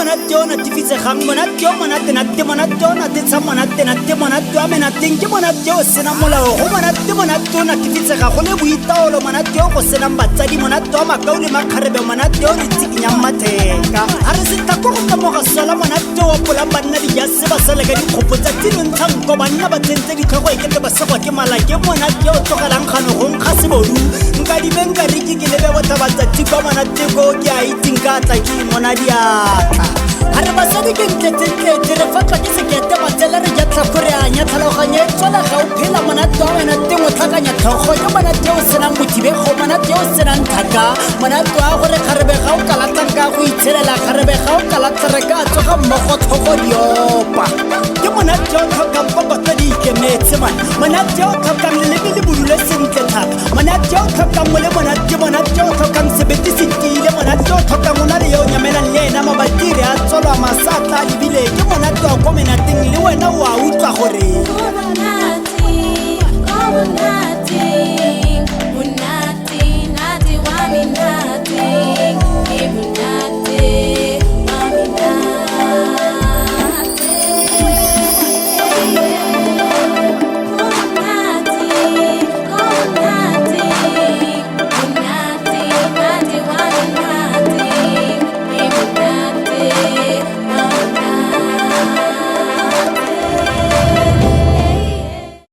Monate o natefitsegang, monate o monate nate, monate o natetsang monate nate, monate wa menateng ke monate o senang molao. Go monate, monate o natefitsega go le boitaolo, monate o go senang batsadi, monate wa makau le makgarebe, monate o re tsikinyang matheka a re setlhako go tlamoga sola, monate o opolang banna dijase ba sale ka dikgopo tsa tsinontsha nko, banna ba tsentse ditlhogo e kete ba segwa ke mala, ke monate o tlogelang kgano gong ga sebodu. Nka dibe nka reke ke lebe botlhabatsatsi kwa monate ko ke a itseng ka tla ke imona diatla. Ga re basadi ke ntletsentletse, re fatlwa ke sekete matsele, re ja tlhako re anya tlhaloganyo e tswela ga o phela. Monate wa wena teng o tlhakanya tlhogo, ke monate o senang mothibego, monate o senang thaka, monate wa gore kgarebe ga o ka latlang ka go itshelela, kgarebe ga o ka latlha re ka tsoga mmogo tlhogo diopa. Ke monate o tlhokang pokotlo di ikemetse man, monate o tlhokang leleme le bodule sentle thata, monate o tlhokang mo le monate.